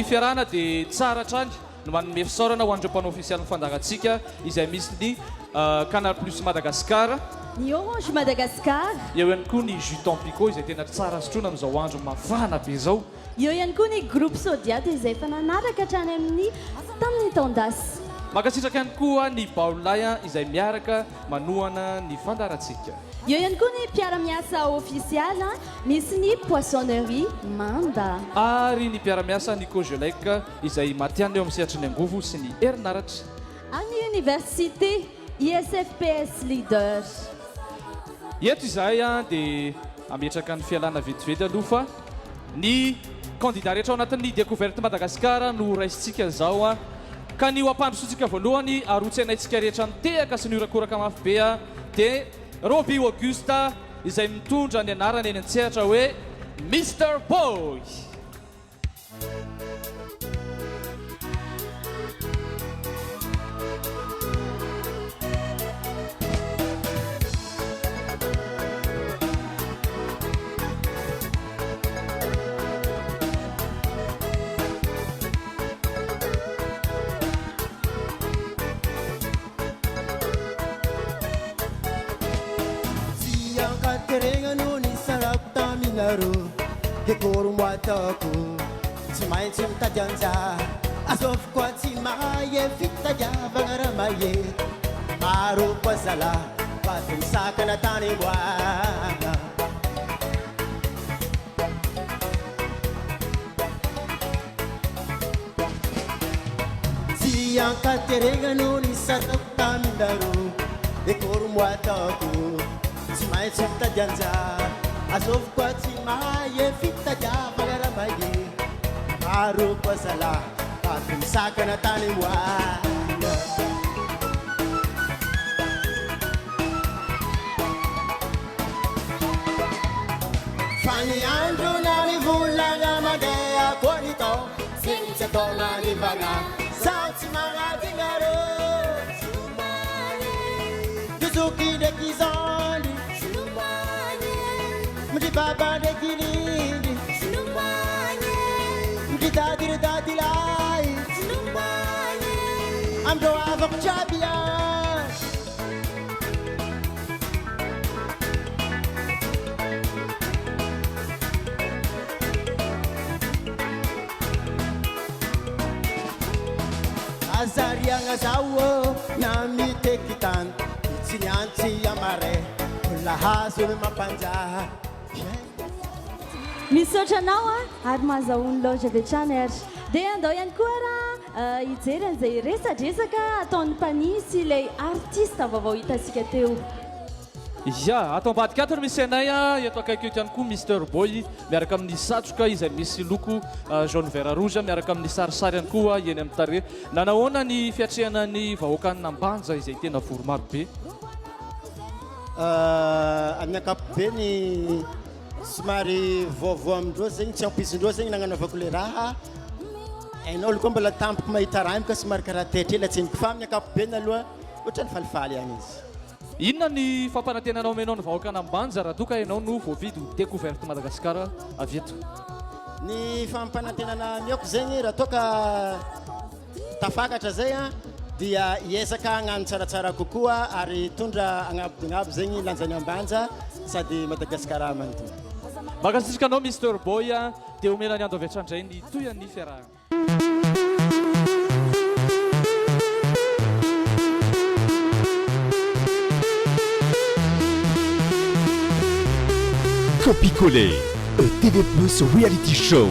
amin'ny fiarahana dia tsara hatrany no manome fisaorana ho an'ireo mpanao ofisialin'ny fandaharantsika izay misy ny Canal Plus Madagascar. Ny Orange Madagascar. Eo ihany koa ny Jus Tampico izay tena tsara sotroina amin'izao andro mafana be izao. Eo ihany koa ny Groupe Sodiat izay efa nanaraka hatrany amin'ny tamin'ny taon-dasa. Mankasitraka ihany koa ny Baolay izay miaraka manohana ny fandaharantsika. Eo ihany koa ny mpiara-miasa ofisialy, misy ny Poissonnerie Manda. Ary ny mpiara-miasa ny Cogelec izay matihanina eo amin'ny sehatry ny angovo sy ny herinaratra. Ary ny Université ISFPS Leader. Eto izahay dia hametraka ny fialana vetivety aloha fa ny candidat rehetra ao anatin'ny Découverte Madagascar no horaisintsika izao ka ny ho ampandrosoantsika voalohany ary hotsenaintsika rehetra mitehaka sy mihorakoraka mafy be dia Roby Auguste izay mitondra ny anarany eny an-tsehatra hoe Mister Boy. Tsy ankaterena no nisarako taminareo Dia akory mo ataoko Tsy maintsy mitady anjara Azovy koa tsy mahay Fitadiavagna raha mahay Maro koa zalahy Vady misakana tany amboana Tsy ankaterena no nisarako taminareo Akory mo ataoko Tsy maintsy mitady anjara Azovy koa tsy mahay Fitadiavana raha mahay Maro koa zalahy Vato misakana tany ho any Fa ny andro na ny volana mandeha koa ny taona Zegny tsy atao manivana Zaho tsy magnadigna rô Ty zoky ndraiky zandry Ndry baba ndraiky rindry Ndry dady ry dady lahy Amindreo havako jiaby ihany Aza riagna zaho ô na miteky tany Tsy niantsy amaray Mbola hazo ny mampanjaha Misaotra anao a, ary mahazahoany loge avy hatrany ary. Dia andao ihany koa ara hijery an'izay resadresaka ataon'i Mpanihy sy ilay artiste vaovao hitantsika teo. Ya, ato ambadika ato no misy anay a, eto akaiky eto ihany koa Mister Boy miaraka amin'ny satroka izay misy loko jaune vert rouge miaraka amin'ny sarisary ihany koa eny amin'ny tarehy. Nanahoana ny fiatrehana ny vahoakan'Ambanja izay tena vory maro be? Amin'ny ankapobeny somary vaovao amindreo zegny tsy ampoizindreo zegny nagnanaovako le raha, hainao aloha koa mbola tampoky mahita raha io ka somary karaha taitra hely atseniko fa amin'ny ankapobeny aloha ohatran'ny falifaly ihany izy. Inona ny fampanantenana omenao ny vahoakan'Ambanja raha toa ka ianao no voafidy ho Découverte Madagascar avy eto? Ny fampanantenana ameoko zegny raha toa ka Tafakatra zay an, dia hiezaka hagnano tsaratsara kokoa ary hitondra agnabo dia agnabo zegny lanjan'i Ambanja sady Madagasikara manontolo. Mankasitraka anao Mister Boy a, dia omena an'i Ando avy hatrany indray ny tohian'ny fiarahana. Copie-coller, ETV Plus Reality Show.